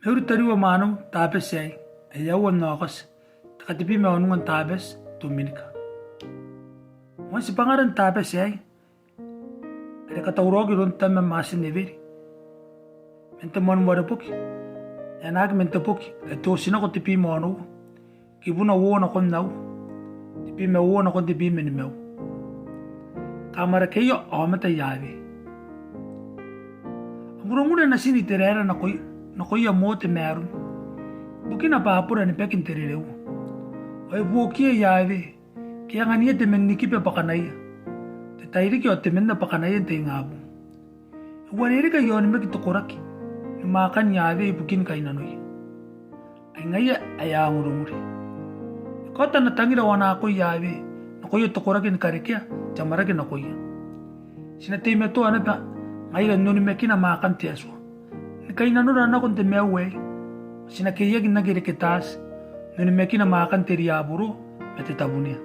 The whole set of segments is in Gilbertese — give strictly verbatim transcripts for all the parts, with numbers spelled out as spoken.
Mauri tariu ma mwaneu n Tabati aei, ae aua n Aokati, te katebwi ma onoua n Tabati, Tominika. Moan tibwangara n Tabati aei, are e katauraoaki iroun Tamara Martin Neveri, man te moan ware boki ae anaaki man te boki ae Te Otinako tebwi ma onoua, kibuna uoua nakon aua, tebwi ma uoua nakon tebwi ma nimaua. Kamwarakeia aomata Iawe. A ngurengure natin Iteraera nakoi-, nakoia Mote ma Aron, ibukina bwa a bura ni baki n te rereua. Ao e buokiia Iawe ke e angania te man ni kiba bwa kanaia, te tairiki ao temanna bwa kanaia n te ingabong. E uarereke aia onimaki te koraki ni mwaakan Iawe ibukin kainnanoia. Ai ngaia ae a ngurengure. E kaota ana tangira ao ana akoi Iawe nakoia te koraki ni karekea te amwarake nakoia. Ti na teimatoa naba ngaira n onimakina mwaakan te Atua ni kainnanora nako n te maiu aei. Ti na keiaki n aki reke taati n onimakina mwaakan te riaboro ma te tabunea.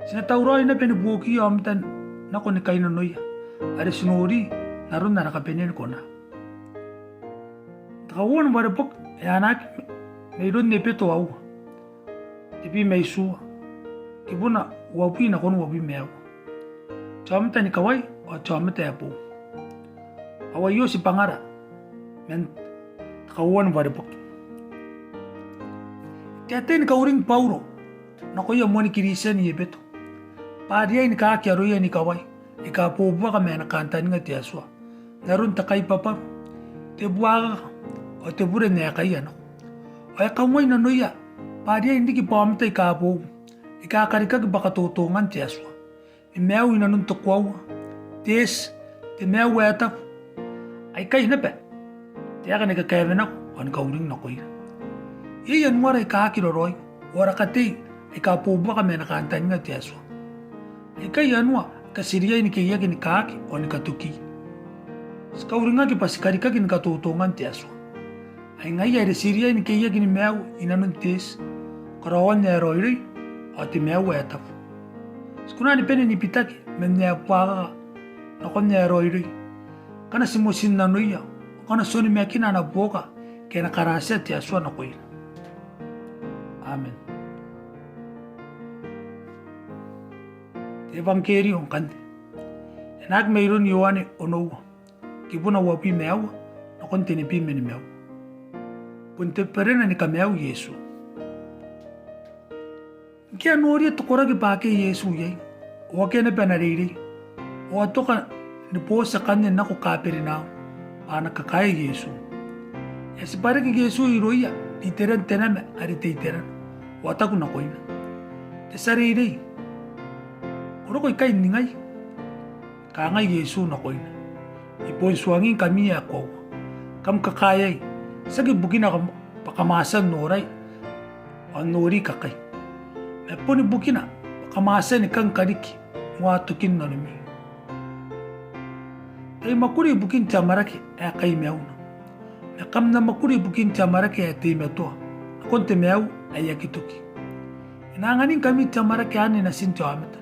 Ti na tauraoi naba ni buokiia aomata nako ni kainnanoia are ti nori n aron ara kabanea ni kona. Te kauoua ni ware boki ae anaaki mairoun Ebeto aua, tebwi ma itiua, kibuna uabwi nakon uabwi ma aua. Te aomata ni kawai ao te aomata ae boou. Ao aio tibwangara man te kauoua ni ware boki. E taetae ni kauring Bauro nakoia moani Kiritian i Ebeto bwa a riai ni kaaki aroia ni kawai aika bobuaka ma ana kantaninga te Atua n aron te kaibwabwaru, te buakaka ao te bure n aekaia nako. Ao e kaungai nanoia bwa a riai n riki bwa aomata aika boou, aika karikaki bwa katotongan te Atua, ni maiu i nanon te koaua, te eti, te maiu ae tabu. Aikai naba taeka ni kakaewenako ao ni kauring nakoira. Iai anuara aika aki raraoi ao ara katei aika bobuaka ma ana kantaninga te Atua. Aikai anua aika ti riai ni keiaki ni kaaki ao ni katoki. Ti kauringaki bwa ti karikaki ni katotongan te Atua. Ai ngaia are ti riai ni keiaki ni maiu i nanon te eti, karaoan ae raoiroi ao te maiu ae tabu. Ti kona ni bane ni bitaki man ae buakaka nakon ae raoiroi ngkana ti motinnanoia ao ngkana ti onimakina ana buoka ke ana karatia te Atua nakoira. Amen. Te Euangkerio ngkanne, e anaaki mairoun Ioane onoua, kibuna uabwi ma aua nakon tenibwi ma nimaua. Bon te berena ni kamaiu Iesu. Ngke a noria te koraki bwa akea Iesu iai, ao akea naba ana reirei, ao a toka ni booti akanne nako Kaberenaum bwa a na kakaea Iesu. E a tibwa reke Iesu irouia n iteran te nama are te iterana, ao a taku nakoina, Te tia reirei, ko roko ikai n ningai? Kangai Iesu nakoina, I bon tuangingkami ae koaua. Kam kakaeai, tiaki bukina kam-, bwa kam a tia n norai ao n nori kakai, ma boni bukina bwa kam a tia ni kang kariki n uaa tokin nanomi. Tai mwakuri ibukin te amwarake ae kai maiuna, ma kam na mwakuri ibukin te amwarake ae teimatoa nakon te maiu ae aki toki. E na anganingkami te amwarake anne natin te aomata,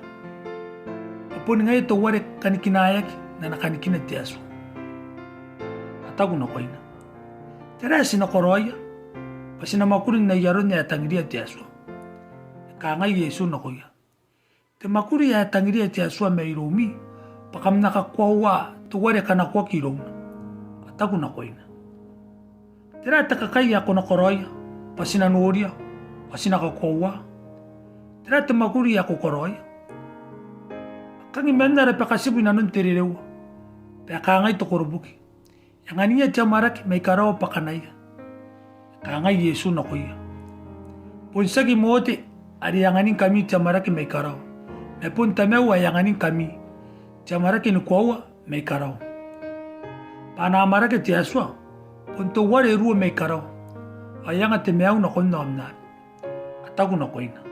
ma boni ngaia teuare kanikinaeaki n ana kanikina te Atua. A taku nakoina, Tera ae ti na karaoia bwa ti na mwakuri n ai aron ae tangiria te Atua? E kangai Iesu nakoia, Te mwakuri ae tangiria te Atua mairoumi bwa kam na kakoaua teuare kanakoaki irouna. A taku nakoina, Tera te kakai ae ko na karaoia bwa ti na noria ao ti na kakoaua? Tera te mwakuri ae ko karaoia? A kangi man ara bakatibu i nanon te rereua, bwa e kangai te koroboki, E angania te amwarake mai karawa bwa kanaia. E kangai Iesu nakoia, Bon tiaki Mote are e anganingkami te amwarake mai karawa, ma bon Tamau ae e anganingkami te amwarake ni koaua mai karawa. Bwa ana amwarake te Atua bon teuare e ruo mai karawa, ao e anga te maiu nakon aomnaaba. A taku nakoina,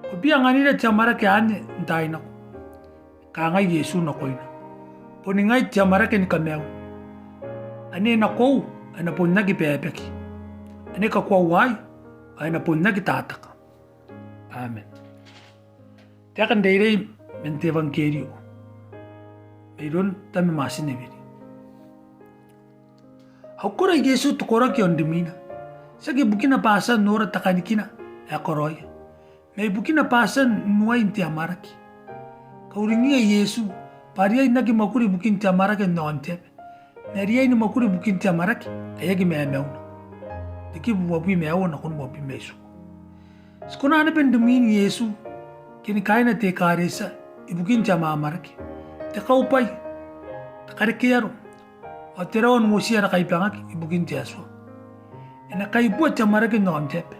Ko bia anganira te amwarake anne n taai nako. E kangai Iesu nakoina, Boni ngai te amwarake ni kamaiu. Ane nakoiu ae na bon aki babaki, ane kakoauai ae na bon aki tataka. Amen. Te aeka n reirei man te euangkerio mairoun Tamara Matineweri. A ukora Iesu te koraki ao n rimwina, tiaki ibukina bwa a tia n nora te kanikina ae karaoia, ma ibukina bwa a tia n uai n te amwarake. Kauringiia Iesu bwa a riai n aki mwakuri ibukin te amwarake n aon te aba, ma a riai ni mwakuri ibukin te amwarake ae aki mamauna. Te kibu uabwi ma aua nakon uabwi ma itiua. Ti kona naba n rimwin Iesu ke ni kaaina te ekaretia ibukin te amwamwarake, te kaubwai, te karekearo, ao te rawa n uotia ara kaibangaki ibukin te Atua. E na kaibua te amwarake n aon te aba.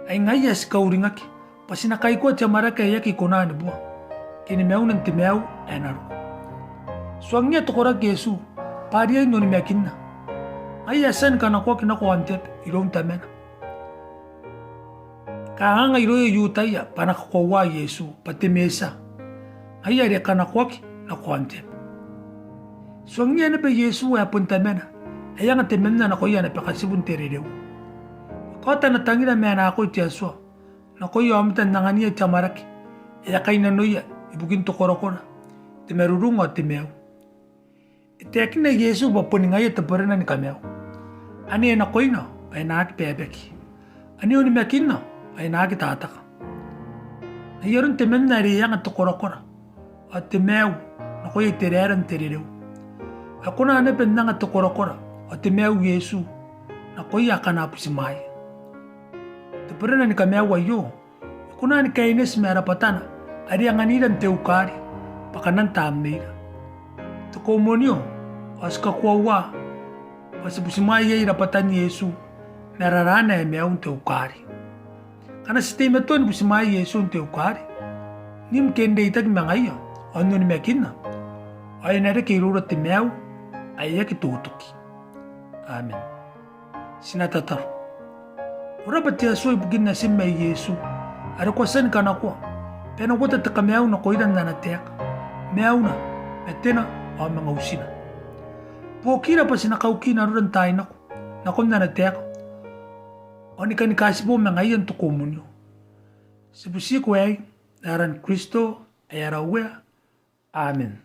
Ai ngaia ae ti kauringaki bwa ti na kaikoa te amwarake ae aki kona ni bua, ke ni mauna n te maiu ae na roko. Tuangiia te koraki Iesu bwa a riai n onimakinna. Ngaia ae e a tia ni kanakoaki nako aon te aba iroun Tamana. E kanganga irouia I-Iutaia bwa a na kakoaua Iesu bwa te Metia, ngaia are e kanakoaki nako aon te aba. Tuangiia naba Iesu ae bon Tamana ae e anga temanna nakoia ana bakatibu n te rereua. E kaota ana tangira ma ana akoi te Atua nakoia aomata n anganiia te amwarake ae e a kainnanoia ibukin te korakora, te marurung ao te maiu. E taekinna Iesu bwa boni ngaia te berena ni kamaiu. Ane nakoina ao e na aki babaki. Ane onimakinna ao e na aki tataka. N ai aron temanna are e anga te korakora ao te maiu nakoia Iteraera n te rereua, ao e kona naba n anga te korakora ao te maiu Iesu nakoia akana butimwaea. Te berena ni kamaiu aio e kona ni kaineti ma rabwatana are e anganira n te Eukari bwa kanan tamneira. Te komunio ao ti kakoaua bwa ti butimwaea iai rabwatan Iesu ma raraana ae maiu n te Eukari. Ngkana ti teimatoa ni butimwaea Iesu n te Eukari, nim ke n reitaki ma ngaia ao n onimakinna, ao e na reke iroura te maiu ae aki totoki. Amen. Ti na tataro. Ko rabwa te Atua ibukin Natim ae Iesu are ko a tia ni kanakoa bwa e na uota te kamaiu nakoira n ana taeka, maiuna, matena ao manga utina. Buokira bwa ti na kauki n arora n taai nako nakon ana taeka ao ni kani kaitibo ma ngaia n te komunio. Ti butiko aei n aran Kristo ae ara Uea. Amen.